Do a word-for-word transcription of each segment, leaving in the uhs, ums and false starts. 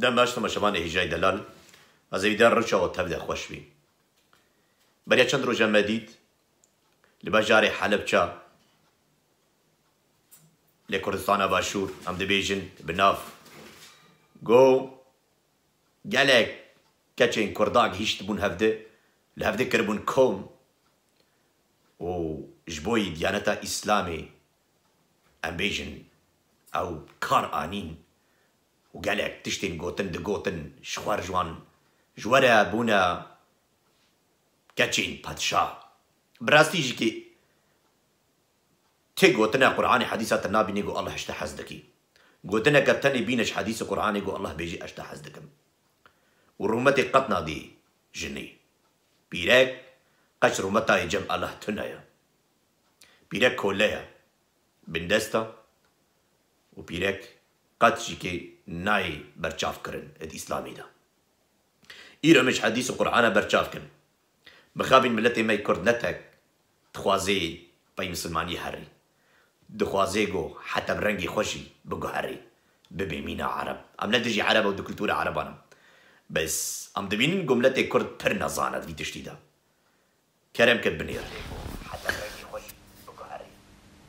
Dem baş temaşevanê hêjayî delal. Ez ê vî der riça û tev de xweş bî. Beriya çend roja me dît, li bajarê Helebça, lê Kurdistana Başûr, em dibêjin bi nav, got, gelek keçên Kurdan gihîştibûn hevdi, li hevdi kiribûn kom û ji bo yî diyaneta Îslamê, em bêjin, ew kar anîn û gelek tiştên gotin digotin ji xwe re ji wan, ji we re bûne keçên padşah. Bi rastî jî kî tê gotine Qur'anê hedîsa te nabînî ku Allah ji te hez dikî. Gotineke tenê bîne ji hedîs û Qur'anê ku Allah bêjî ez ji te hez dikim. Û rûmetê qet nadî jinê. Pîrek qet ji rûmeta yê cem Allah tune ye. Pîrek kole ye. Bindest e û pîrek qet jî kê nayê berçav kirin di Îslamê de. Îro em ji hedîs û Qur'ana berçav kin. Mixabin miletê me yê Kurd ne tek dixwazê pey misilmaniyê herî. Dixwazê ku heta bi rengê xwe jî biguherî. Bibê mîna Ereb. Em ne dijî Ereb û di kultura Ereban in. Bes em dibînin ku miletê Kurd pir nezan e di vî tiştî de. Kerem kir binêr. Heta rengê xwe jî biguherî.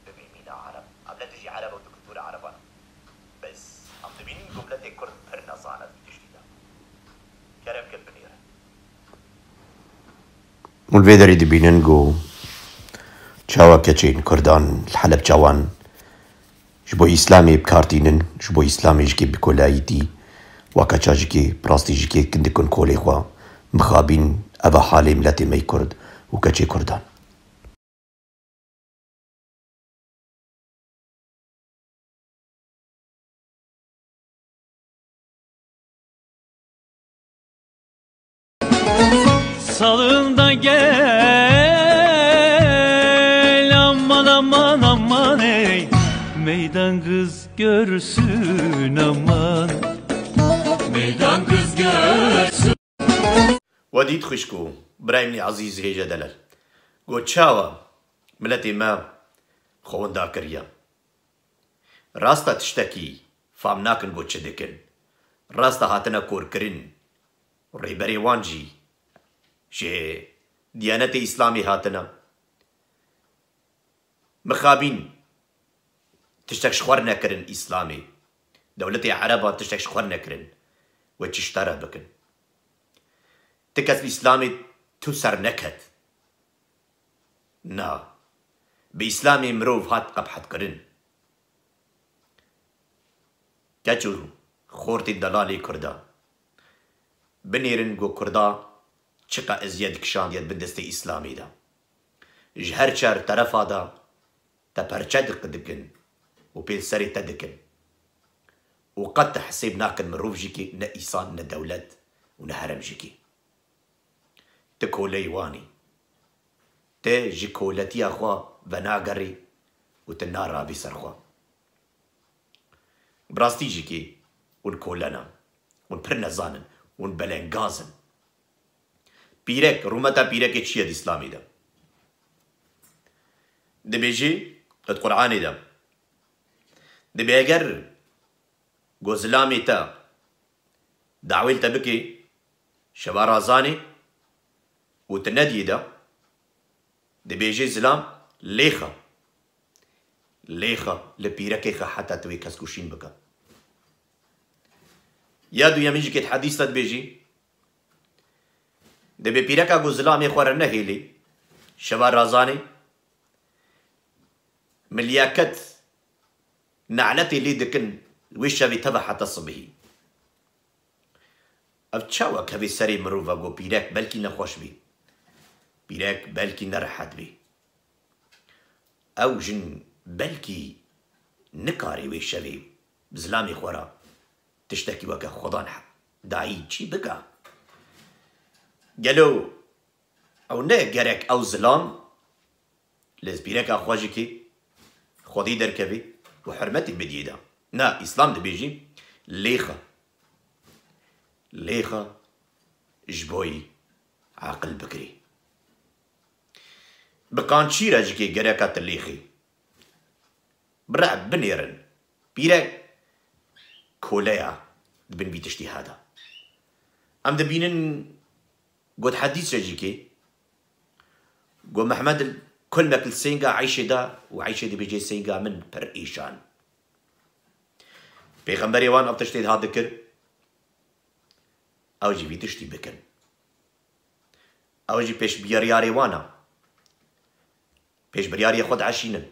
Bibê mîna Ereb. Em ne dijî Ereb û di kultura Ereban in. Bes em dibînin ku miletê Kurd pir nezan e di vî tiştî de. Kerem kir binêr. Hûn vê derê dibînin ku çawa keçên Kurdan li Helebça wan ji bo Îslamê bi kar tînin, ji bo Îslamê jikê bi kolayîtî, wa keça jikê, bi rastî jikê kin dikin kolê xwe, mixabîn, eva halê miletê me yê Kurd û keçê Kurdan. Salın da gel, aman, aman, aman ey. Meydan kız görsün aman. Meydan kız görsün. We dît xwişk û birayê min ê ezîz hêja delal. Got çawa miletê me xwe winda kiriye. Rasta tiştekî fam nakin got çi dikin. Rasta hatine korkirin. Rêberê wan jî ji Diyanetê Îslamê hatine. Mixabîn tiştek ji xwe re nekirin Îslamê. Dewletê Ereban tiştek ji xwe re nekirin. We çi ji te re bikin? Ti kes bi Îslamê tu ser neket. Na. Bi Îslamê mirov hat qebhetkirin. Keç û xortên delalê Kurda. Binêrin ku Kurda çiqa eziyet kişandiye di bin destê Îslamê de. Ji her çar terefa de te perçe dik-, dikin û pê li serê te dikin. Û qet te hesêb nakin mirov jikê, ne îsan, ne dewlet û ne herem jikê. Ti koleyê wan î. Ti ji koletiya xwe venagerî û ti narabî ser xwe. Bi rastî jî kî hûn kole ne. Hûn pir nezan in. Hûn belengaz in. Pîrek, rûmeta pîrekê çi ye di Îslamê de? Dibêjî, di Qur'anê de. Dibê eger ku zilamê te dawê li te bikê, şeva razanê û tu nediyê de, dibêjê zilam lêxe. Lêxe li pîrekê xe heta tu wê keskuşîn bike. Ya duyemîn jî kê di hedîs de dibêjî, dibê pîreka ku zilamê xwe re nehêlî, şeva razanê, milyaket, ne'letê lê dikin, wê şevê teve heta sibihî. Ev çawa kevê serê mirov e ku pîrek belkî nexweş bî, pîrek belkî nerehet bî. Ew jin belkî nikarê wê şevê bi zilamê xwe re tiştekî weke Xwedan he-, dayî çî bike. Gelo ew ne gerek ew zilam li pîreka xwe jî kî xwedî derkevî û hurmetê bidiyê de? Na, Îslam dibêjî lêxe. Lêxe ji bo yî aqil bikirî. Bi qançî re jikê gereka tu lêxî. Bira binêrin. Pîrek koleya. di bin vî tiştî heda. Em dibînin got hedîse jî kê, got Mehmed kulmek li sênga Eyşê da û Eyşê dibêje sênga min pir îşan. Pêxemberê wan ev tiştê dihat dikir, ew jî vî tiştî bikin. Ew jî pêş biryarê wan e. Pêş biryarê xwe dieşînin.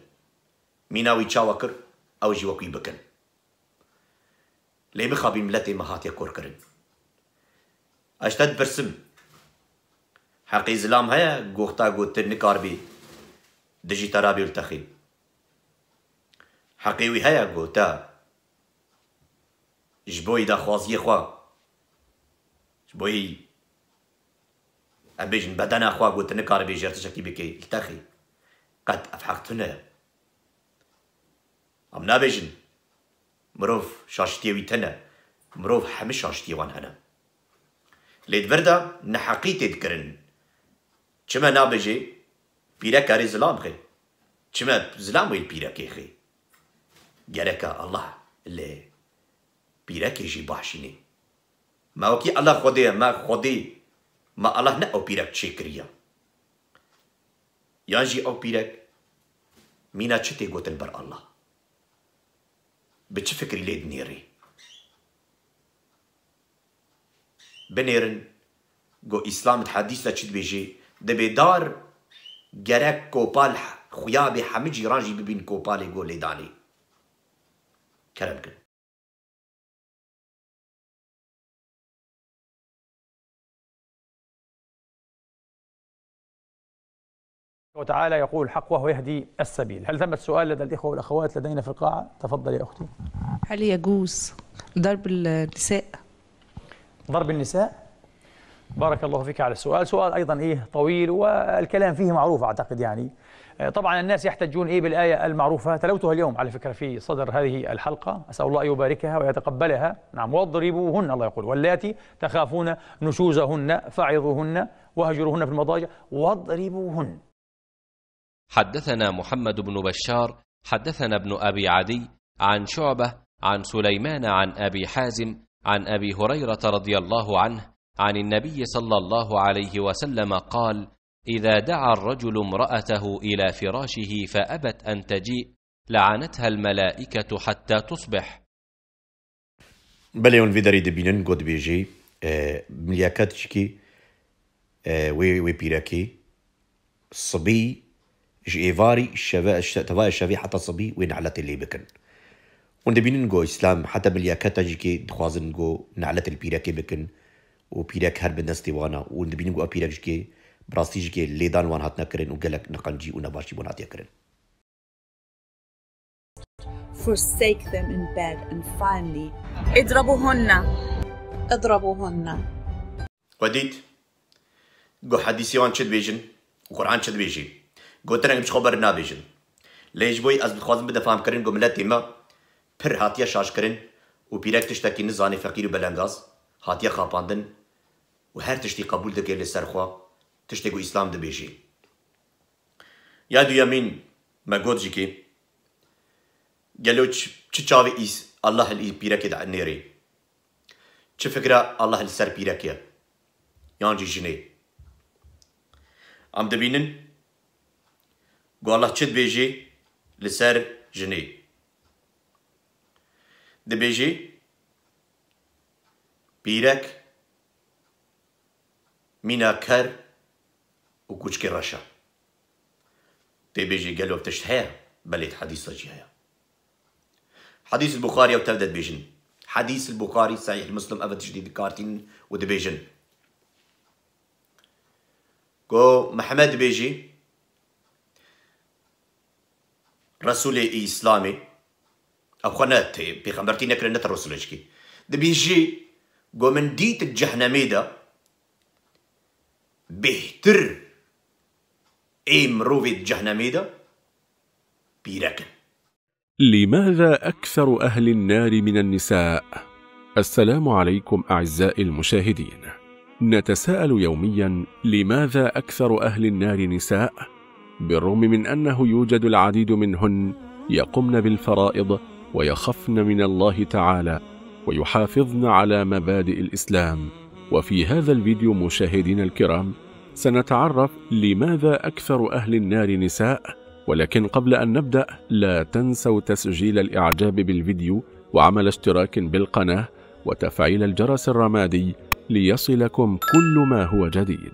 Mîna wî çawa kir, ew jî wek wî bikin. Lê mixabîn miletê me hatiye korkirin. Ez te dipirsim, heqê zilam heye, goxta got tu nikaribî dijî te rabî li texî. Heqê wî heye, got te ji bo yî daxwaziyê xwe, ji bo yî, em bêjin bedena xwe, got tu nikaribî jêr tiştekî bikê li texî. Qet ev heq tune ye. Em nabêjin mirov şaştiyê wî tune. Mirov hemî şaştiyê wan hene. Lê di vir de neheqî tê dikirin. Çime nabêjê pîrek erê zilam xê? Çime zilam wê pîrekê xê? Gereke Allah li pîrekê jî baxşînê. Me wekî Allah Xwedê ye, me Xwedê, me Allah ne ew pîrek çêkiriye. Yan jî ew pîrek mîna çi tê gotin ber Allah? Bi çi fikrî lê dinêrî? Binêrin, got Îslam di hedîs de çi dibêjê? Dibê dar gerek kopal xuya bê, hemî cîran jî bibîn kopalê, got lêdanê. Kerem kin. وتعالى يقول الحق وهو يهدي السبيل. هل ثمة سؤال لدى الإخوة والأخوات لدينا في القاعة؟ تفضل يا أختي. هل يجوز ضرب النساء؟ ضرب النساء؟ بارك الله فيك على السؤال. سؤال أيضًا إيه طويل، والكلام فيه معروف أعتقد يعني. آه، طبعًا الناس يحتجون إيه بالآية المعروفة، تلوتها اليوم على فكرة في صدر هذه الحلقة، أسأل الله أن يباركها ويتقبلها. نعم، واضربوهن، الله يقول، واللاتي تخافون نشوزهن فعظوهن واهجروهن في المضاجع واضربوهن. حدثنا محمد بن بشار، حدثنا ابن أبي عدي، عن شعبة، عن سليمان، عن أبي حازم، عن أبي هريرة رضي الله عنه، عن النبي صلى الله عليه وسلم قال: إذا دعا الرجل امرأته إلى فراشه فأبت أن تجيء، لعنتها الملائكة حتى تصبح. Belê hûn vê derê dibînin, got dibêjê, e, milyaket jikê, e, wê, wê pîrekê, sibî, ji êvarî, şeve, şe-, tevaya şevê heta sibî wê neletê lê bikin. Hûn dibînin, got Îslam, heta milyaketa jikê dixwazin, got neletê li pîrekê bikin û pîrek her bi destê wan e. Hûn dibînin, got ev pîrek jikê, bi rastî jikê lêdan wan hatine kirin û gelek neqencî û nebaşî wan hatiye kirin. Forsake them in bed and finally اضربوهن. اضربوهن. We dît, got hedîsê wan çi dibêjin û Quran çi dibêjî. Got tu reng bi xwe ber nabêjin. Lê ji bo ez dixwazim bide fehmkirin, got miletê me pir hatiye şaşkirin û pîrek tiştekî nizane, feqîr û belengaz hatiye xapandin û her tiştî qebûl dike li ser xwe, tiştê ku Îslam dibêjî. Ya duyemîn me got jî kê, gelo çi, çi çavê îs-, Allah li pîrekê de nêrê? Çi fikra Allah li ser pîrekê ye? Yan jî jinê? Em dibînin ku Allah çi dibêjê li ser jinê? Dibêjê, pîrek mîna ker û kûçikê reş e. Tê bêjî gelo ev tişt heye? Belê, di hedîs de jî heye. Hedîs li Buxarî ew tev de dibêjin. Hedîs li Buxarî, Sehîh Muslim ev tiştî dikartînin û dibêjin. Ku Mihemed dibêjî, Resûlê Îslamê, ew xwe ne te-, pêxembertî nekirine, ne te Resûlê jikê. Dibêjî, got min dît di cehnemê de bêhtir ê mirovê di cehnemê de pîrek in. لماذا أكثر أهل النار من النساء؟ السلام عليكم أعزائي المشاهدين. نتساءل يوميا لماذا أكثر أهل النار نساء؟ بالرغم من أنه يوجد العديد منهن يقمن بالفرائض ويخفن من الله تعالى، ويحافظن على مبادئ الإسلام. وفي هذا الفيديو مشاهدينا الكرام سنتعرف لماذا أكثر أهل النار نساء، ولكن قبل أن نبدأ لا تنسوا تسجيل الإعجاب بالفيديو وعمل اشتراك بالقناة وتفعيل الجرس الرمادي ليصلكم كل ما هو جديد.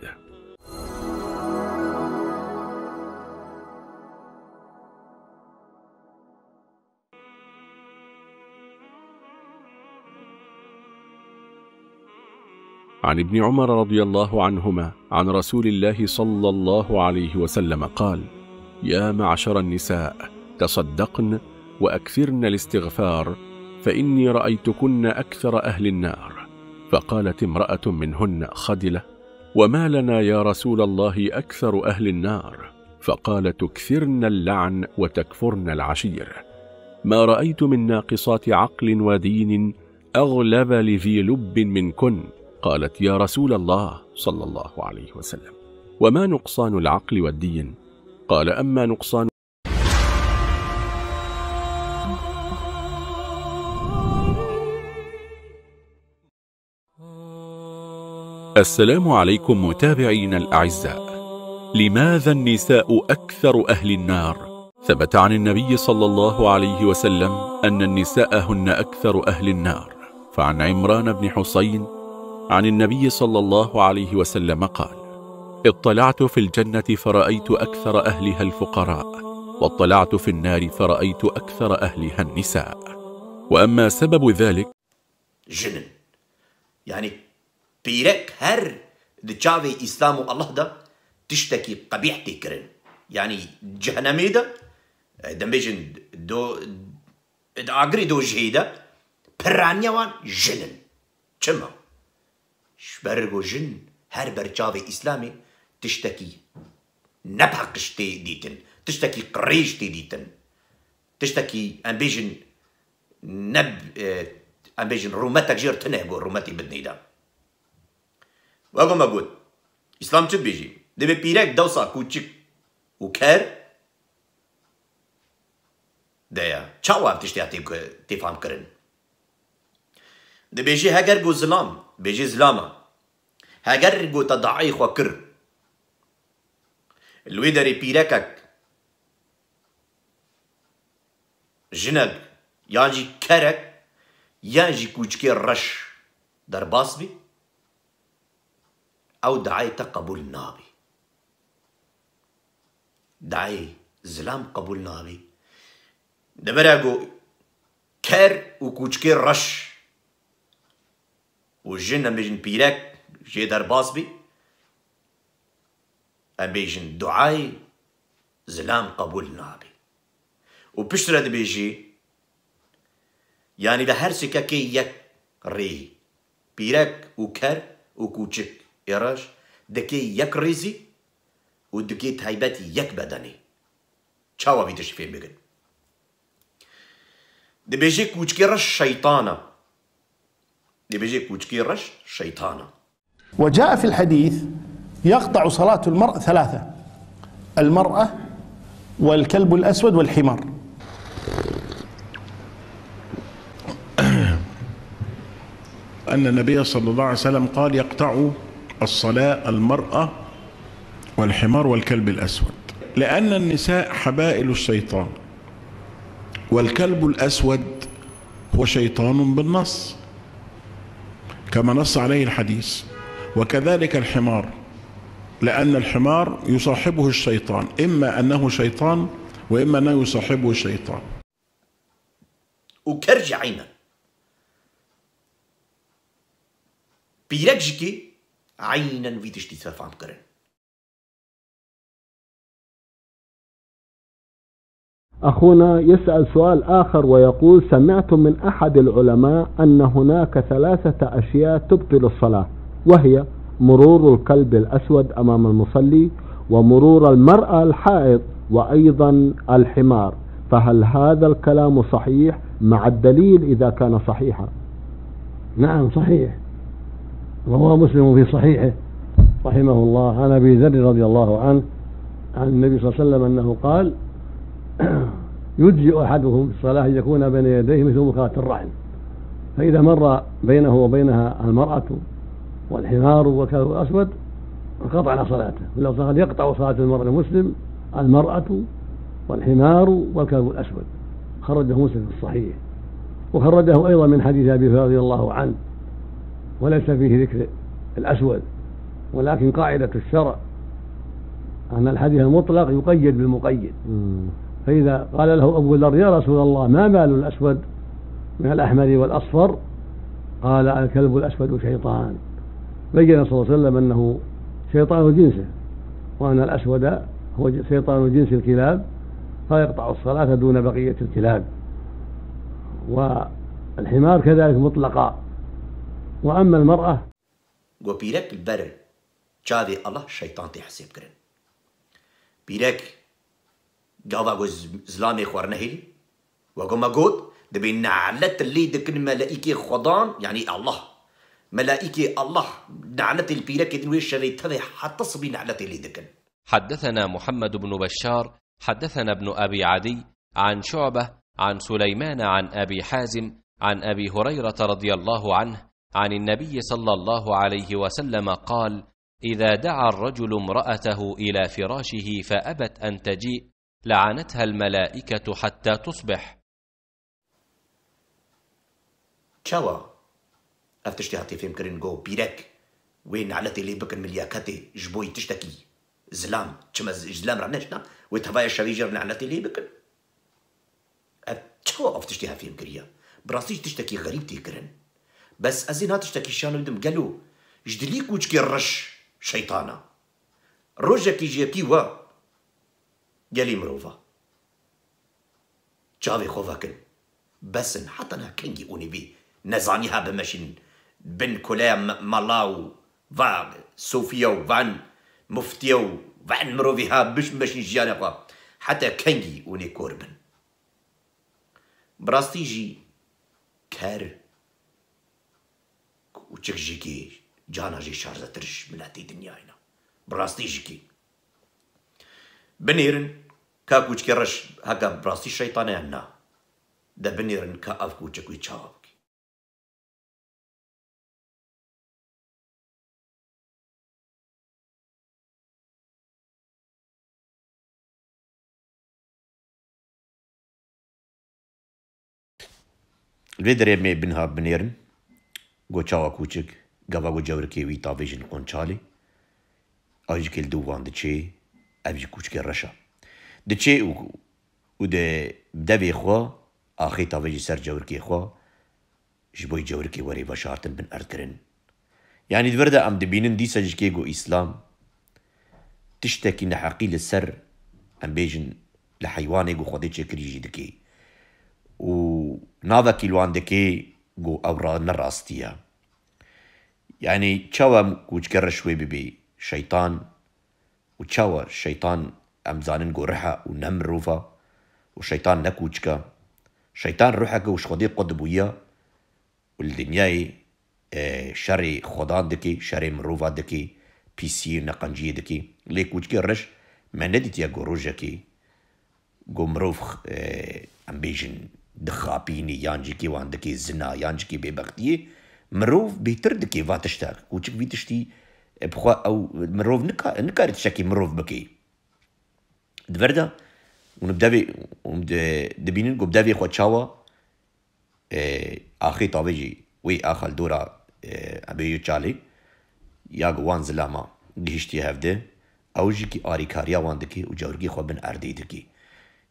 عن ابن عمر رضي الله عنهما عن رسول الله صلى الله عليه وسلم قال: يا معشر النساء، تصدقن وأكثرن الاستغفار، فإني رأيتكن أكثر أهل النار. فقالت امرأة منهن خدلة: وما لنا يا رسول الله أكثر أهل النار؟ فقال: تكثرن اللعن وتكفرن العشير. ما رأيت من ناقصات عقل ودين أغلب لذي لب منكن. قالت: يا رسول الله، صلى الله عليه وسلم، وما نقصان العقل والدين؟ قال: أما نقصان السلام عليكم متابعينا الأعزاء. لماذا النساء أكثر أهل النار؟ ثبت عن النبي صلى الله عليه وسلم أن النساء هن أكثر أهل النار. فعن عمران بن حصين عن النبي صلى الله عليه وسلم قال: اطلعت في الجنة فرأيت أكثر أهلها الفقراء، واطلعت في النار فرأيت أكثر أهلها النساء. وأما سبب ذلك، Jin in. Yanî pîrek her di çavê Îslam û Allah de tiştekî qebîh tê kirin. Yanî cehenemê de, e, dem bêjin do, di agirê dojehê de piraniya wan jin in. Çima? Ji ber ku jin her ber çavê Îslamê tiştekî nepaqiş tê dîtin, tiştekî qirêj tê dîtin, tiştekî, em bêjin, ne, e, em bêjin, rûmetek jê re tune ku rûmetê bidinê de. Wek me got, Îslam çi dibêjî? Dibê pîrek dewsa kûçik û ker de ye. Çawa ev tişt ya tê, tê fam kirin? Dibêjê heger ku zilam, bêjê zilama, heger ku te daê xwe kir, li wê derê pîrekek, jinek, yan jî kerek, yan jî kûçikê reş derbas bî, ew daê te qebûl nabî. Daê zilam qebûl nabî. Di vir e ku ker û kûçikê reş û jin, em bêjin pîrek, jê derbas bî, em bêjin duayê zilam qebûl nabî. Û piştre dibêjî, yanî li her sêkekê yek rê, pîrek û ker û kûçik ê reş, dikê yek rêzî û dikê taybetî yek bedenê. Çawa vî tiştî fêm bikin? Dibêjê kûçikê reş şeytan e. Dibêjê kûçikê reş şeytan e. وجاء في الحديث: يقطع صلاة المرء ثلاثة: المرأة والكلب الأسود والحمار. أن النبي صلى الله عليه وسلم قال: يقطع الصلاة المرأة والحمار والكلب الأسود، لأن النساء حبائل الشيطان، والكلب الأسود هو شيطان بالنص، كما نص عليه الحديث، وكذلك الحمار، لأن الحمار يصاحبه الشيطان، إما أنه شيطان وإما أنه يصاحبه الشيطان. û ker jî eynen. Pîrek jî kê eynen vî tiştî te fam kirin. أخونا يسأل سؤال آخر ويقول: سمعت من أحد العلماء أن هناك ثلاثة أشياء تبطل الصلاة، وهي مرور الكلب الأسود أمام المصلي، ومرور المرأة الحائض، وأيضا الحمار، فهل هذا الكلام صحيح مع الدليل إذا كان صحيحا؟ نعم، صحيح. رواه مسلم في صحيحه رحمه الله عن أبي ذر رضي الله عنه عن النبي صلى الله عليه وسلم أنه قال: يجزئ أحدكم في الصلاة أن يكون بين يديه مثل مخاط الرحم. فإذا مر بينه وبينها المرأة والحمار والكلب الأسود انقطع صلاته، ولو صح يقطع صلاة المرء المسلم المرأة والحمار والكلب الأسود. خرجه مسلم في الصحيح، وخرجه أيضا من حديث أبي هريرة رضي الله عنه، وليس فيه ذكر الأسود، ولكن قاعدة الشرع أن الحديث المطلق يقيد بالمقيد. مم. فإذا قال له أبو ذر: "يا رسول الله، ما بال الأسود من الأحمر والأصفر؟" قال: "الكلب الأسود شيطان." بين صلى الله عليه وسلم أنه شيطان جنسه، وأن الأسود هو ج-، شيطان جنس الكلاب، فيقطع الصلاة دون بقية الكلاب. والحمار كذلك مطلقا. وأما المرأة Go pîrek li ber çavê Allah şeytan tê hesêb kirin. Pîrek gava ku z-, zilamê xwe nehêlî, wek me got, dibê nelet lê dikin meleîkê Xwedan, yanî Allah. Meleîkê Allah neletê li pîrekê din wê şevê tevê heta sibî neletê lê dikin. حدثنا محمد بن بشار، حدثنا ابن أبي عدي، عن شعبة، عن سليمان، عن أبي حازم، عن أبي هريرة رضي الله عنه، عن النبي صلى الله عليه وسلم قال: إذا دعا الرجل امرأته إلى فراشه فأبت أن تجيء، لعنتها الملائكة حتى تصبح. Çawa ev tiştê hatî fêmkirin, go pîrek wê neletê lê bikin milyaketê ji bo tiştekî zilam, çima z-, ji zilam re neşna, wê tevaya şevê jî re neletê lê bikin? Ev çawa ev tiştê hev fêm kiriye? Bi rastî jî tiştekî xerîb tê kirin. Bes ez ê niha tiştekî şano bidim, gelo ji dilî kûçikê reş şeytan e? Rojekî ji yekî we gelî mirov e. Çavê xwe vekin. Bes in. Heta niha kengî hûn ê vî nezanî ha bimeşînin bin kuleya me-, mela û va sofiya û van muftiya û van mirovî ha biş-, bimeşînin jiyanê xwe? Heta kengî hûn ê kor bin? Bi rastî jî ker û çik jikî cana jî şarzetir ji miletê dinyayê ne. Bi rastî jikî. Binêrin ka kûçikê reş heke bi rastî şeytan e yan na. De binêrin ka ev kûçik wî çawa bikî. Li vê derê em ê bin ha binêrin, go çawa kûçik, gava ku cewrikê wî tavêjin qonçalê, ew jî kê li dû wan diçê, ev jî kûçikê reş e. Diçê û, û di devê xwe axê tavêjî ser cewrikê xwe, ji bo cewrikê werê veşartin bin erdkirin. Yanî di vir de em dibînin dîsa jî kê ku Îslam tiştekî neheqî li ser, em bêjin, li heywanê ku Xwedê çêkirî jî dikê. Û navekî li wan dikê ku ew ra-, ne rastî ye. Yanî çawa em kûçike reş wê bibê şeytan û çawa şeytan em zanin ku rih e û ne mirov e û şeytan ne kûçik e. Şeytan ruheke û ji Xwedê qut bûye û li dinyayê, e, şerê Xwedan dikê, şerê mirova dikê, pîsiyê û neqenciyê dikê. Lê kûçikê reş me nedîtiye ku rojekê ku mirov, e, em bêjin, dixapînê yan jî kê wan dikê zina yan jî kê bêbextiyê, mirov bêtir dikê va tiştek. Kûçik vî tiştî, e, bi xwe ew mirov nika-, nikarî tiştekî mirov bikê. Di vir de hûn bi devê, hûn di-, dibînin ku bi devê xwe çawa, e, axê tavê jî wê axa li dora, e, ebê yê çalê ya ku wan zilama gihiştiye hevdê, ew jî kî arîkariya wan dikê û cewrikê xwe bin erdê dikê.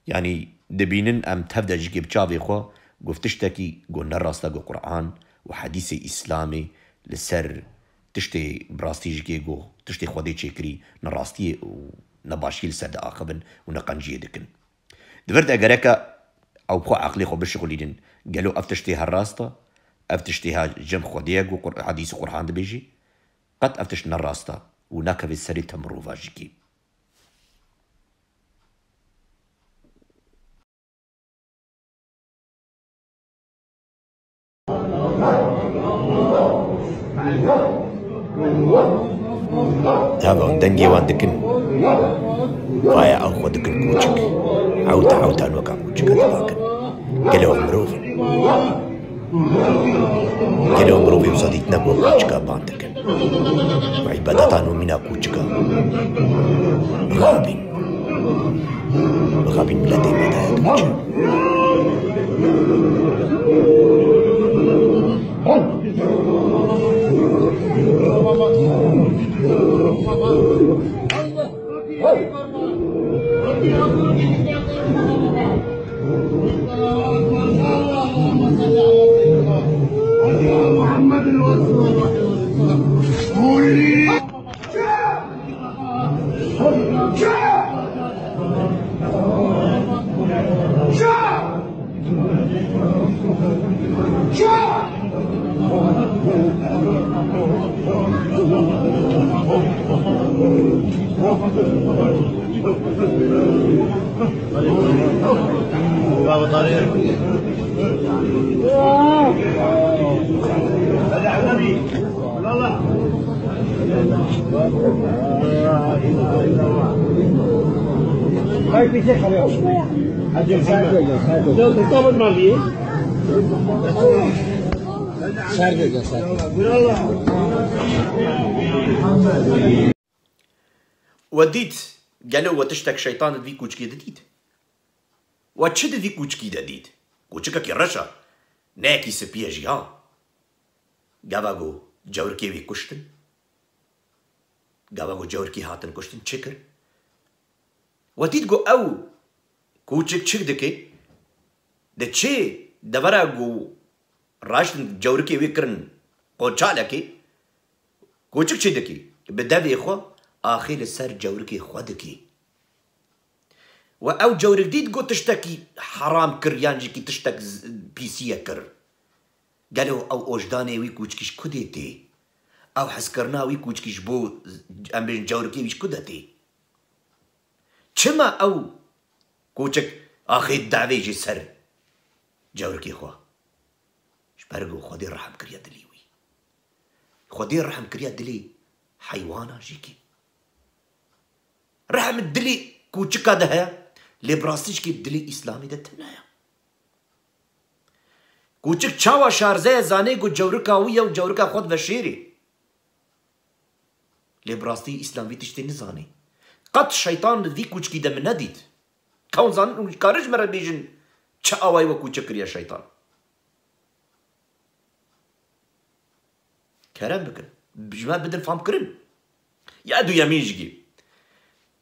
Yanî dibînin em tev de jî kê bi çavê xwe ku tiştekî ku ne rast e ku Quran û hedîsê Îslamê li ser tiştê bi rastî jî kê ku tiştê Xwedê çêkirî ne rastiyê û ne başiyê li ser diaxivin û ne qenciyê dikin. Di vir de gereke ew xwe eqlê xwe bişixulînin. Gelo ev tiştê her rast e? Ev tiştê ha cem Xwedê ye ku Qur-, hedîsî Qur'an dibêjî? Qet ev tişt ne rast e û nakeve serê te mirova jî kî. Heva hûn dengê wan dikin. Vaya ew xwe dikin kûçik. Hewta hewta weka kûçika dibakin. Gelo ew mirov in? Gelo mirovê wisa dîtine ku kûçika ban dikin? Îbadeta nû mîna kûçika. Rabîn. Rabîn miletê me daye kûçik. We dît, gelo we tiştek şeytan di vî kûçikê de dît? We çi di vî kûçikî de dît? Kûçikekî reş e, ne yekî spî ye jî ha. Gava ku cewrikê wî kuştin, gava ku cewrikî hatin kuştin, çi kir? We dît ku ew kûçik çi dike? Diçê devera ku raştin cewrikê wî kirin qoçalekê, kûçik çi dike? Bi devê xwe axê li ser cewrikê xwe dike. We ew cewrik dît ku tiştekî heram kir yan jî kî tiştek z-, pîsî ye kir. Gelo ew ojdanê wî kûçikî ji ku dê tê? Ew hezkirina wî kûçikî ji bo, em bêjin, cewrikê wî ji ku de tê? Çima ew kûçik axê davêjê ser cewrikê xwe? Ji ber ku Xwedê rehm kiriye dilê wî. Xwedê rehm kiriye dilê heywana jî kî. Rehm dilê kûçika de heye, lê bi rastî jî kî dilê Îslamê de tune ye. Kûçik çawa şarze ye, zanê ku cewrika wî ye û cewrika xwe diveşêrê. Lê bi rastî Îslam vî tiştê nizanê. Qet şeytan li vî kûçikî de min nedît. Ka hûn zanin û karin ji me re bêjin çi awayî we kûçik kiriye şeytan? Kerem bikin. Ji me bidin famkirin. Ya duyemîn jî kî.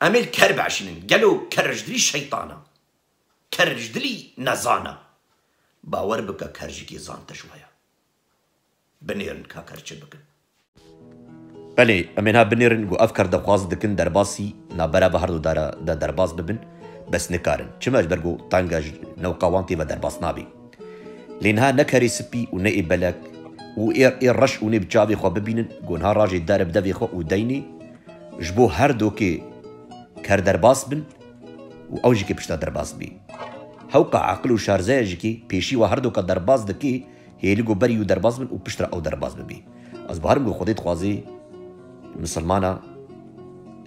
Em ê li ker biaşînin. Gelo ker ji dilî şeytan e? Ker ji dilî nezan e? Bawer bike ker jî kî zan tişt we ye. Binêrin ka ker çi bikin. Belê, em ê niha binêrin ku ev ker dixwaz dikin derbasî navbera ve herdu dara de derbas bibin, bes nikarin. Çima? Ji ber ku teng e, ji newqa wan tê ve derbas nabê. Lê niha ne kerê spî û ne ê belek û ê, ê reş û nê bi çavê xwe bibînin, ku niha rajê dere bi devê xwe û deynê ji bo her dokê ker derbas bin û ew jî kê pişta derbas bî. Hewqa aqil û şarzeya jî kê pêşî we her doka derbas dikê, hêlî ku berî wî derbas bin û piştre ew derbas bibî. Ez bawerim ku Xwedê dixwazê misilmana,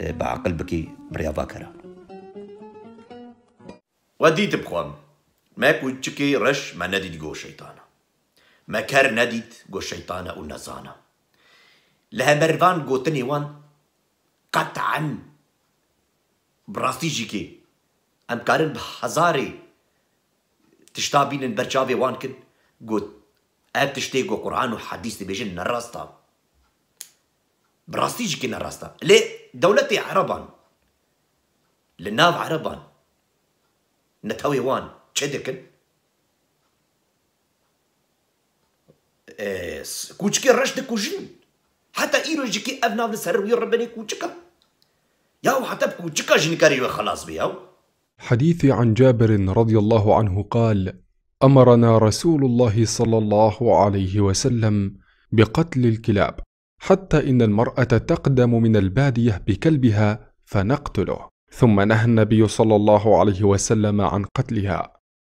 e, bi aqil bikê bi rêya va kera. We dît bi xwe, me kûçikê reş me nedît got şeytan e. Me ker nedît got şeytan e û nezan e. Li hember van gotinê wan qet'en bi rastî jî kê em karin bi hezarê tişta bînin ber çavê wan kin, got ev tiştê ku Quran û hedîs dibêjin ne rast e. Bi rastî jî kê ne rast e. Lê dewletê Ereban, li nav Ereban, netewê wan çi dikin? E, s-, kûçikê reş dikujin. Heta îro jî kê ev nav li ser rûyê ribinê kûçik e. Ya û heta bi kûçika jî nikarî wê xelas bê ya. حديث عن جابر رضي الله عنه قال: أمرنا رسول الله صلى الله عليه وسلم بقتل الكلاب، حتى إن المرأة تقدم من البادية بكلبها فنقتله، ثم نهى النبي صلى الله عليه وسلم عن قتلها،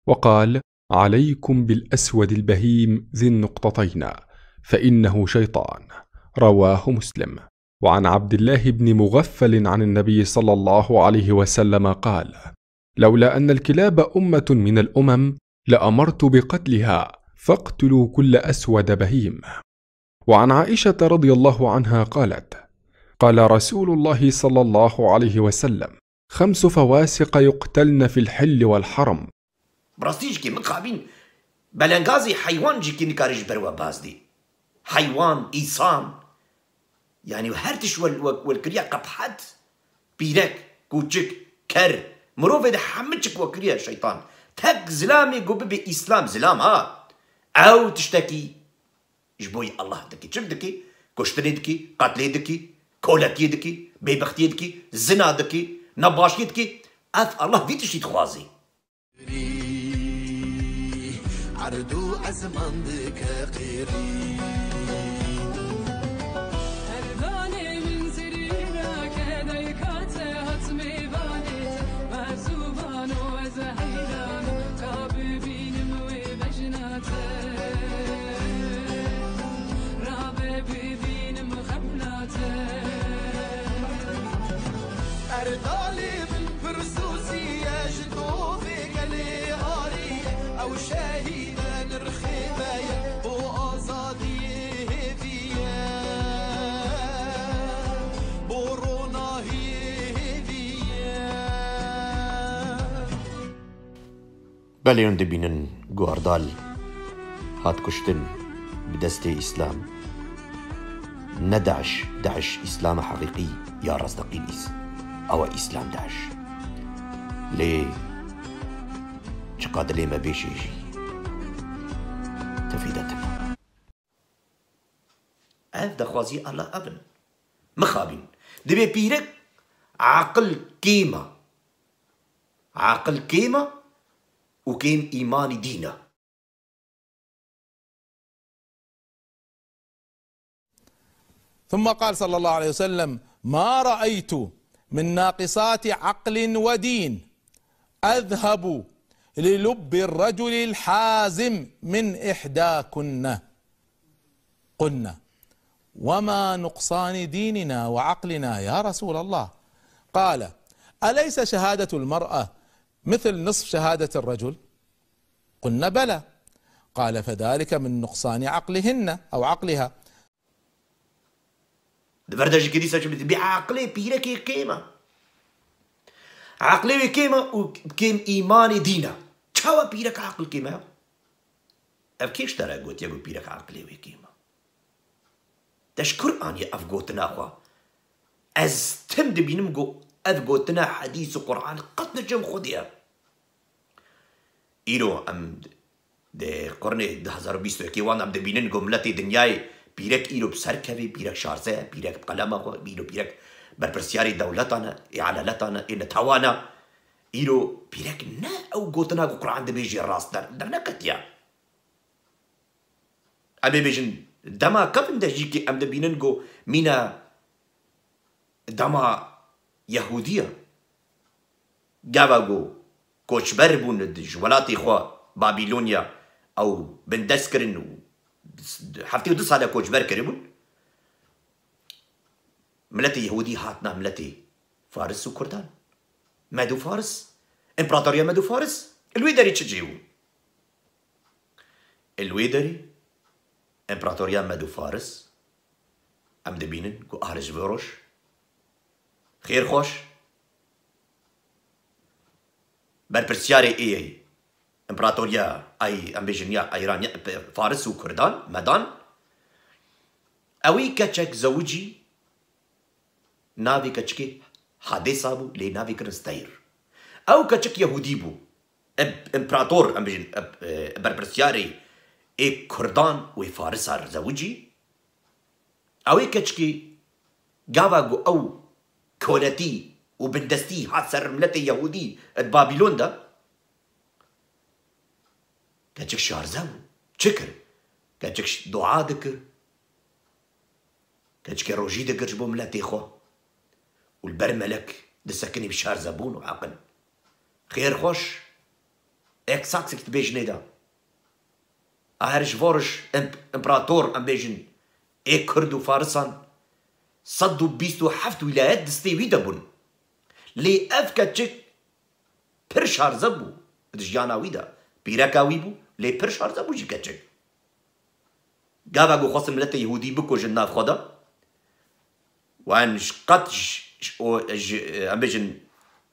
وقال: عليكم بالأسود البهيم ذي النقطتين، فإنه شيطان. رواه مسلم. وعن عبد الله بن مغفل عن النبي صلى الله عليه وسلم قال: لولا أن الكلاب أمة من الأمم لأمرت بقتلها، فاقتلوا كل أسود بهيم. وعن عائشة رضي الله عنها قالت: قال رسول الله صلى الله عليه وسلم: خمس فواسق يقتلن في الحل والحرم. Bi rastî jî kê min xabîn belengazê heywan jî kê nikare ji ber we baz dê. Heywan, îsan. Yanî her tişt wel, wel, wel kiriye qebhet. Pîrek, kûçik, ker. Mirovê de hemî çik we kiriye şeytan. Tek zilamê ku bibe îslam, zilam ha. Ew tiştekî ji bo yê Allah dikî. Çi dikî? Kuştinê dikî, qetlê dikî, koletiyê dikî, bêbextiyê dikî, zina dikî, nebaşiyê dikî. Ev Allah vî tiştî dixwazî. Erd û ezman dike qêrî. Her danê min zirîna ke dayka te hat mêvanê te. Berzûvan û ez heyran ka bibînim wê bejna te. Rabe bibînim xemla te. Erdalê min pir sozî ye ji tovê gelê arî ye. Ew şehîd e nirxê me ye bo azadiyê hêvî ye. Bo ronahiyê hêvî ye. Belê hûn dibînin ku Erdal hat kuştin bi destê Îslam. Ne DAIŞ, DAIŞ Îslama heqîqî ya rasteqîn îs. Ew e Îslam DAIŞ. Lê çiqa dilê me bêşê jî tevî de tune. Ev daxwazî Allah ev in. Mixabîn. Dibê pîrek aqil kêm e. Aqil kêm e û kêm îmanî dîn e. ثم قال صلى الله عليه وسلم: ما رأيت من ناقصات عقل ودين أذهب للب الرجل الحازم من إحداكن. قلنا: وما نقصان ديننا وعقلنا يا رسول الله؟ قال: أليس شهادة المرأة مثل نصف شهادة الرجل؟ قلنا: بلى. قال: فذلك من نقصان عقلهن أو عقلها. Di vir de jî kê dîsa çi bi aqilê pîrekê kêm e. Aqilê wê kêm e û kêm îmanê dîn e. Çawa pîrek aqil kêm e? Ev kê ji te re gotiye ku pîrek aqilê wê kêm e? Te ji kur aniye ev gotina xwe? Ez tim dibînim ku ev gotina hedîs û Quran qet li cem xwe diye. Îro em di qurnê du hezar û bîst û yekê wan em dibînin ku miletê dinyayê pîrek îro bi serkevê, pîrek şarze ye, pîrek bi qelema xwe, îro pîrek berpirsyarê dewletan e, ê eleletan e, ê netewan e. Îro pîrek ne ew gotina ku Quran dibêje rast der, derneketiye. Em ê bêjin, dema kevin de jî kê em dibînin ku mîna dema Yehûdiya. Gava ku koçber bûn di ji welatê xwe Babîlonya ew bindest kirin û heftê û du sale koçber kiribûn. Miletê Yehûdî hatina miletê Faris û Kurdan. Med û Faris, Împaratoriya Med û Faris, li wê derê çi cihê bû? Li wê derê, Împaratoriya Med û Faris, em dibînin ku Ahriş Veroş, xêr xweş, berpirsyarê ê împaratoriya, ay, em bêjin ya Îran, ya Faris û Kurdan, Medan, ewî keçek zewicî, navê keçikê Hadêsa bû, lê navê kirin Steyr. Ew keçik Yehûdî bû. Eb-, împerator, em bêjin, eb-, e, berpirsyarê ê Kurdan û ê Farisa re zewicî. Ew ê keçikê gava ku ew koletî û bindestî hat ser miletê Yehûdî di Babîlon de, keçik şarze bû. Çi kir? Keçik ş-, dua dikir. Keçikê rojî digir ji bo miletê xwe û li ber melek disekinî bi şarzebûn û heqin. Xêr xweş, ek saksik dibêjinê de. A her ji voriş imp-, împerator, em bêjin, ê Kurd û Farisan sed û bîst û heft wîlayet distê wî de bûn. Lê ev keçik pir şarze bû di jiyana wî de. Pîreka wî bû, lê pir şarze bû jî keçik. Gava ku xwestin miletê Yehûdî bikujin nav xwe de, wan ji qet ji, ji, o, ji, em bêjin,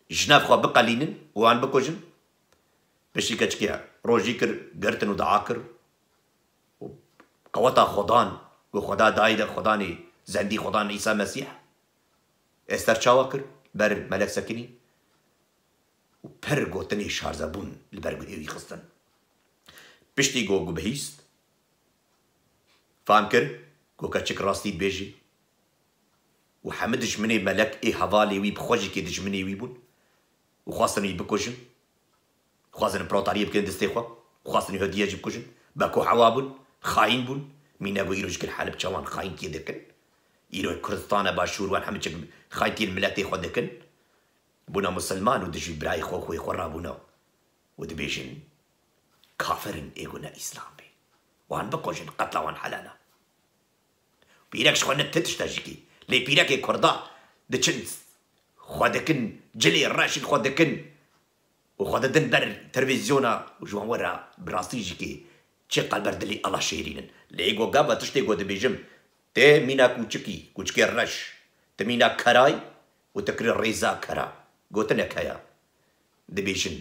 ji nav xwe biqelînin û wan bikujin, piştî keçikê rojî kir, girtin û dua kir. Û qeweta Xudan, ku Xuda dayî de Xudanê zendî, Xudan Îsa Mesîh, ê ser çawa kir, ber melek sekinî û pir gotinê şarzebûn li ber guhê wî xistin. Piştî ku, ku bihîst, fam kir ku keçik rastî dibêjî û hemî dijminê melek ê hevalê wî bi xwe jî kê dijminê wî bûn û xwestin wî bikujin. Xwazin imparatoriyê bikin destê xwe. Xwastin Yehûdiye jî bikujin. Beko hewa bûn. Xayîn bûn. Mîna ku îro jî kir Helebçe wan xayînkiyê dikin. Îro Kurdistana Başûr wan hemî çik xayîntiyên miletê xwe dikin. Bûna musilman û dijî birayê xwe, xwê xwe rabûna. Û dibêjin, kafir in ê ku ne Îslam bê. Wan bikujin, qetla wan helal e. Pîrek ji xwe ne ti tişta jî kê. Lê pîrekê Kurda diçin xwe dikin, cilê reş xwe dikin û xwe didin ber televîzyona û ji wan we re bi rastî jî kê çi qal ber dilê Allah şêrîn in. Lê ê ku gava tiştê ku dibêjim, tê mîna kûçikî, kûçikê reş, ti mîna kerayî û ti kirî rêza kera. Gotinek heye. Dibêjin,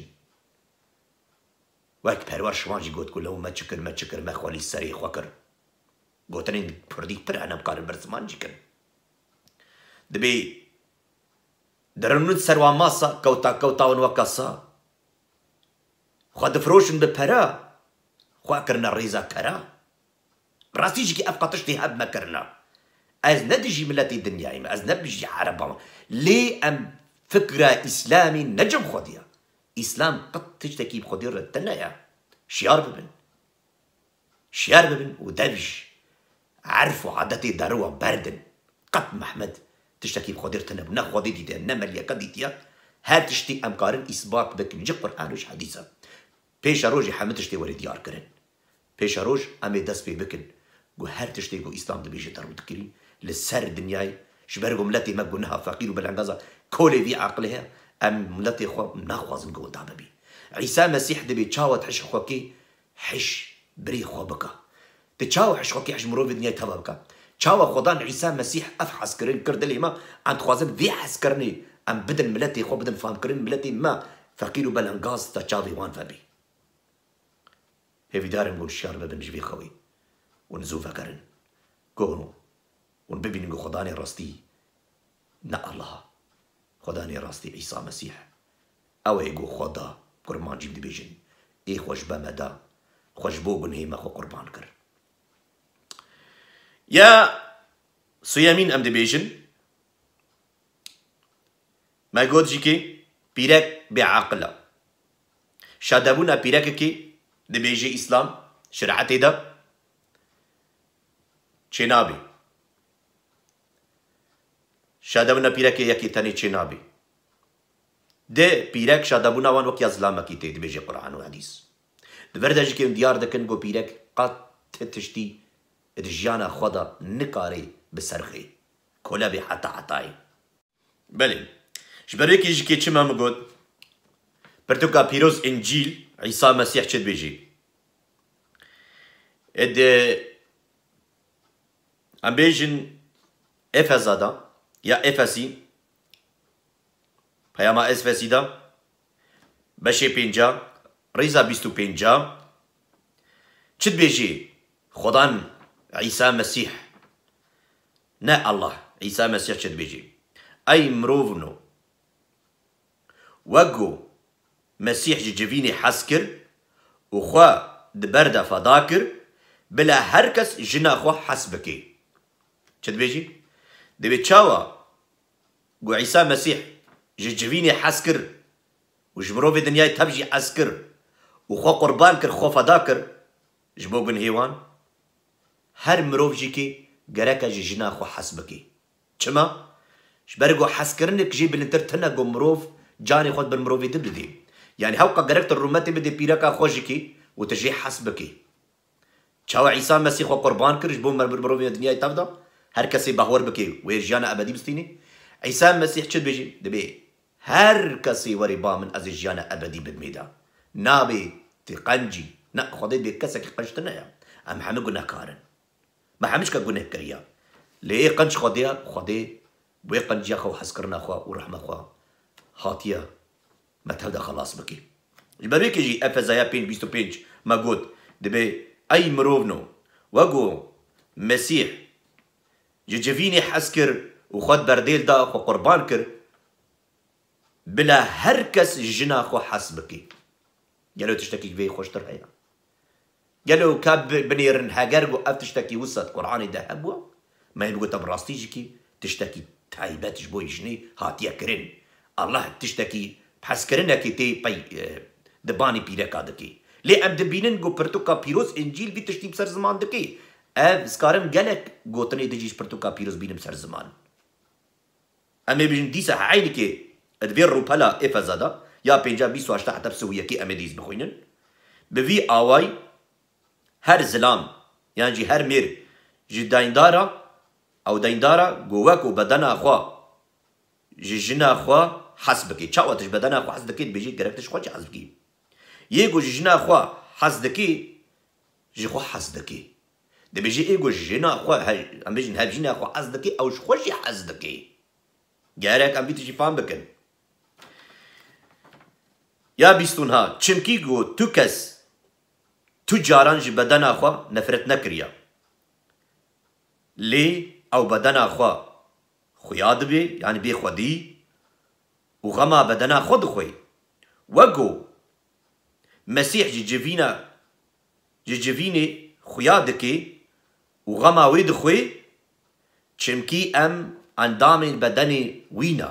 wek Perwer Şivan jî got ku lew me çi kir, me çi kir, me xwelî serê xwe kir. Gotinên kurdî pir hene, em karin bersiman jî kirin. Dibê dirinûn ser wan masa, kewta kewta wan weka sa. Xwe difiroşin bi pera, xwe kirine rêza kera. Rastî jî kê ev qatiştê hev me kirina. Ez ne dijî miletê dinyayê me, ez ne bijî Ereba me. Lê em fikra Îslamê ne cem Xwedê ye. Îslam qet tiştekî bi Xwedê re tune ye. Şiyar bibin. Şiyar bibin û dev ji erf û adetê deriwa berdin. Qet Mehmed tiştekî bi Xwedê re tune bû. Ne Xwedê dîtiye, ne meliyeke dîtiye. Her tiştî em karin îsbat bikin ji Quran û ji hedîsa. Pêşerojê hemî tiştê were diyar kirin. Pêşeroj em ê dest pê bikin ku her tiştê ku Îslam dibêje te rû dikirî li ser dinyayê, ji ber ku miletê me guneha feqîr û belengaz e, kolê vî aqilê heye, em miletê xwe naxwazin ku winda bibî. Îsa Mesîh dibê çawa tu hişê xwe kê, hiş birê xwe bike. Tu çawa hiş xwe kê, hiş mirovê dinyayê teva bike. Çawa Xudan Îsa Mesîh ev hezkirin kir dilê me, em dixwazin vê hezkirinê em bidin miletê xwe, bidin famkirin miletê me feqîr û belengaz te çavê wan vebî. Hêvîdar im ku hişyar bibin ji vê xewê û zû vegerin. Ku hûn bibînin ku Xudanê rastî ne Allah e. Xudanê rastî Îsa Mesîh e. Ew ê ku xwe da, kurmancî dibêjin, ê xwe ji be me da, xwe ji bo gunhê me xwe qurban kir. Ya suyemîn em dibêjin, me got jî kê pîrek bêaqil e. Şadebûna pîrekekê dibêje Îslam, şerîetê de çênabê. Şadebûna pîrekê yekê tenê çênabê. Di pîrek şadebûna wan wek ya zilamekî tê, dibêje Quran û hedîs. Di vir de jî kê diyar dikin ku pîrek qet ti tiştî di jiyana xwe de nikare bi ser xê. Kole bê heta hetayê. Belê. Ji ber wê kê jî kê çima min got, pirtûka pîroz Încîl, Îsa Mesîh çi dibêjî? Ê di, em bêjin Efeza de, ya Efesî, Peyama Efesî de, beşê pênca, rêza bîst û pênca, çi dibêjî? Xudan Îsa Mesîh, ne Allah, Îsa Mesîh çi dibêjî? Ey mirovno, wek ku Mesîh ji civînê hez kir û xwe di ber de feda kir, bila her kes jina xwe hes bike. Çi dibêjî? Dibê çawa ku Îsa Mesîh ji civînê hez kir û ji mirovê dinyayê tev jî hez kir û xwe qurban kir, xwe feda kir ji bo gunhê wan, her mirov jî kê gereke ji jina xwe hes bike. Çima? Ji ber ku hezkirinek jê bilindtir tune ku mirov canê xwe bin mirovê din bidê. Yanî hewqa gerek tu rûmetê bidê pîreka xwe jî kê û tu jê hes bikê. Çawa Îsa Mesîh xwe qurban kir ji bo mer-, mirovên dinyayê tev de? Her kesê bahwer bike wê jiyana ebedî bistînê. Îsa Mesîh çi dibêjî? Dibê her kesê werê ba min ez ê jiyana ebedî bidmê de. Nabê ti qencî. Ne, Xwedê dibê kesekî qenc tune ye. Em hemî gunehkar in. Me hemîşka guneh kiriye. Lê ê qenc Xwedê ye, Xwedê wê qenciya xwe û hezkirina xwe û rehma xwe hatiye me tev de xelas bike. Ji ber wê jî Efezaya pênc bîst û pênc me got, dibê, ey mirovno, wek ku Mesîh ji civînê hez kir û xwe berdêl da, xwe qurban kir, bila her kes ji jina xwe hez bike. Gelo tiştekî vê xweştir heye? Gelo ka bi-, binêrin, heger ku ev tiştekî wisa di Qur'anê de hebû, me hê bigota bi rastî jikî tiştekî taybet ji bo jinê hatiye kirin. Allah tiştekî hezkirinekê tê pey, e, di banî pîreka dikê. Lê em dibînin ku pirtûka pîroz Încîl vî tiştî bi ser ziman dikê. Ev, ez karim gelek gotinê din jî ji pirtûka pîroz bînim ser ziman. Em ê bijin dîsa heynikê di vê rûpela Efeza de ya pênca bîst û heşta heta bi sê û yekê em ê dîs bixwînin. Bi vî awayî her zilam, yan jî her mêr ji deyndara, ew deyndara ku wek û bedena xwe ji jina xwe hez bike. Çawa tu ji bedena xwe hez dikî, dibêjî gerek tu ji xwe jî hez bikî. Yê ku ji jina xwe hez dikî, ji xwe hez dikî. Dibêjî ê ku jina xwe, he-, em bêjin hevjîna xwe hez dikî, ew ji xwe jî hez dikî. Gerek em vî tiştî fam bikin. Ya bîst û neh, çimkî ku tu kes, tu caran ji bedena xwe nefret nekiriye. Lê ew bedena xwe xuya dibê, yanî bê xwedî û xema bedena xwe dixwê. Wek ku Mesîh ji civîna, ji civînê xuya dikê û xema wê dixwê, çimkî em endamên bedenê wî ne.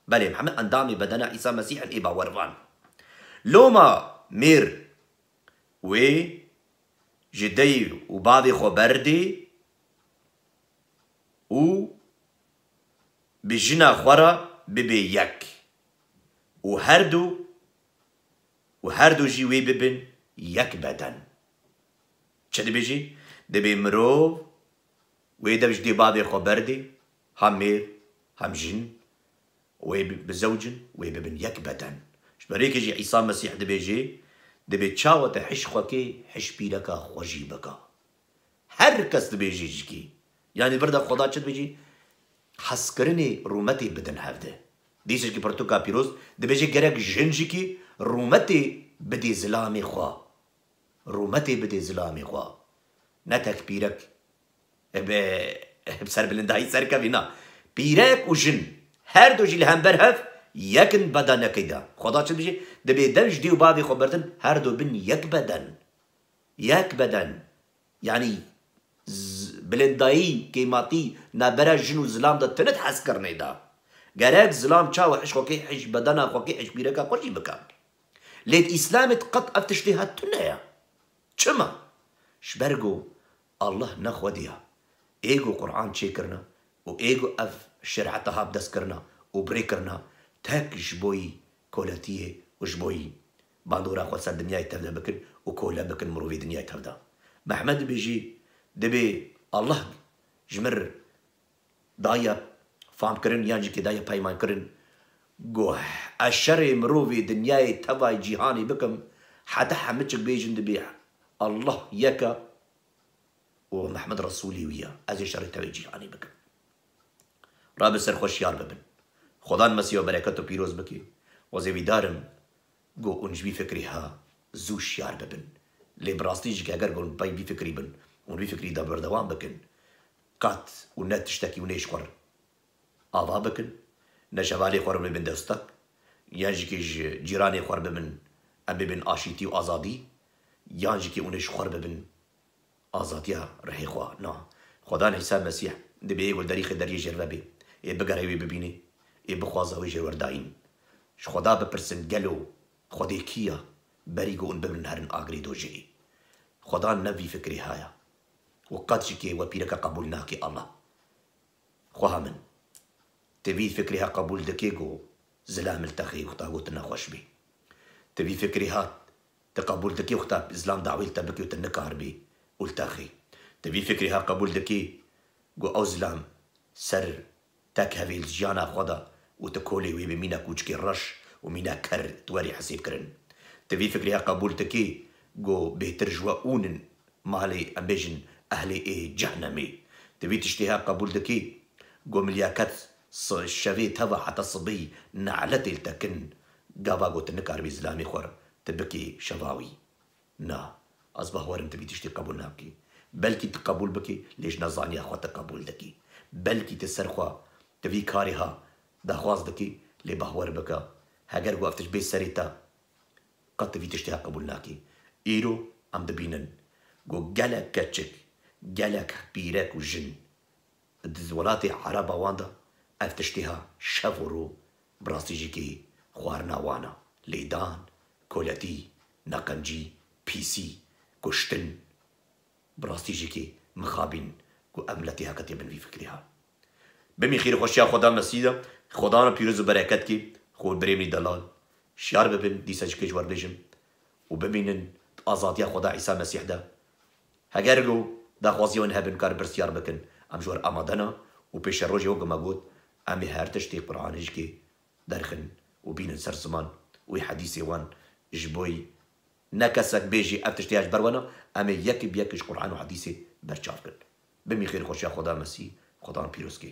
Belê, em heme endamê bedena Îsa Mesîh in ê bawervan. Loma mêr wê ji dey û bavê xwe berdê û bi jina xwe re bibê yek û herdu, û herdu jî wê bibin yek beden. Çi dibêjî? Dibê mirov wê dev ji dê bavê xwe berdê, hem mêr, hem jin, wê bi-, bizewcin, wê bibin yek beden. Ji ber wê jî Îsa Mesîh dibêjê, dibê çawa te hiş xwe kê, hiş pîreka xwe jî bika. Her kes dibêjî jikî. Yanî vir de Xweda çi dibêjî? Hezkirinê rûmetê bidin hevde. Dîsa jikî pirtûka pîroz dibêje gerek jin jikî rûmetê bidê zilamê xwe. Rûmetê bidê zilamê xwe. Ne tek pîrek, e, bi, bi serbilindayî serkevî, na. Pîrek û jin her du jî li hember hev yek in bedenekê de. Xweda çi dibêje? Dibê dev ji dê û bavê xwe berdin, her du bin yek beden. Yek beden. Yanî z-, bilindayî, kêmatî, navbera jin û zilam de tune di hezkirinê de. Gerek zilam çawa hiş xwe kê, hiş bedena xwe kê, hiş pîreka xwe jî bike. Lê di Îslamê de qet ev tiştê hat tune ye. Çima? Ji ber ku Allah nexwediya. Ê ku Quran çêkirine û ê ku ev şerîeta hat dest kirine û birê kirine, tek ji bo yî koletiyê û ji bo yî bandora xwe ser dinyayê tevde bikin û kole bikin mirovê dinyayê tevde. Mehmed dibêjî, dibê Allah ji mir daye famkirin yan jî kê daye peymankirin, got, ez şerê mirovê dinyayê tevayê cîhanê bikim, heta hemiçik bêjin dibê Allah yek e û Mehmed Resûlê wî ye. Ez ê şerê tevê cîhanê bikim. Rabe ser xwe şiyar bibin. Xwedan Mesîh we bereket û pîroz bike. Ez ê wîdar im ku hûn ji vî fikrê ha zû şiyar bibin. Lê bi rastî jî heger ku hûn pey vî fikrî bin, hûn vî fikrî de berdewam bikin, qet û ne tiştekî hûn ê ji xwe re ava bikin, ne ji hevalê xwe re bibin destek, yan jî kê ji cîranê xwe re bibin, em bibin aşîtî û azadî, yan jî kê hûn ê ji xwe re bibin azadiya rihê xwe. Na. Xwedan Îsa Mesîh dibê ê ku li derîxê deriyê jêr ve bê, ê bigere wê bibînê, ê bixwaza wê jêr werdayîn. Ji Xweda bipirsin, gelo Xwedê kî ye? Berî ku hûn bibin herin agirê dojehê. Xwedan ne vî fikrê ha ye. Û qet jî kê we pîreka qebûl nake Allah. Xweha min, tu vî fikrê ha qebûl dikê ku zilam li texê wexta gotin nexweş bê? Tu vî fikrê ha tu qebûl dikê wexta zilam dawî li te bikê û tu nikaribî û li texê? Tu vî fikrê ha qebûl dikê ku ew zilam ser tek hevê li jiyana xwe de û tu kolê wê bê mîna kûçikê reş û mîna ker tu werî hesêb kirin? Tu vî fikrê ha qebûl dikê ku bêhtir ji we hûn in malê, em bêjin, Ehlê ê cehnemê. Tu vî tiştê he qebûl dikî? Go milyaket s-, şevê teva heta sibî ne'letê li te kin. Gava go tu nikaribî zilamê xwe tu bikî şeva wî. Na, ez bawerim tu vî tiştê qebûl nakî. Belkî tu qebûl bikî, lê ji nezaniya xwe tu qebûl dikî. Belkî tu ser xwe, tu vî karê ha daxwaz dikî, lê bawer bike, heger ku ev tişt bê serê te, qet tu vî tiştê ha qebûl nakî. Îro em dibînin ku gelek keçik, gelek pîrek û jin di welatê Ereba wan de ev tiştê ha şev û rû bi rastî jî kê xwarina wan e. Lêdan, koletî, neqencî, pîsî, kuştin. Bi rastî jî kê mixabîn ku ev miletê heke tê bin vî fikrê ha. Bimî xêr û xweşiya Xweda Mesîh de, Xwedana pîroz û bereket kê, xwe birêmî delal. Şiyar bibin, dîsa jî kê ji we re bêjim û bimînin di azadiya Xweda Îsa Mesîh de. Heger ku daxwaziya wan hebin, karin pirsyar bikin, em ji we re amade ne û pêşerojê wek me got, em ê her tiştê Quranê jî kê derxin û bînin ser ziman û wê hedîsê wan ji bo ne kesek bêjî ev tiştê ya ji ber we ne, em ê yekî bi yekî ji Quran û hedîsê berçav kin. Bimî xêr û xweşiya Xweda Mesîh, Xwedan pîroz kê.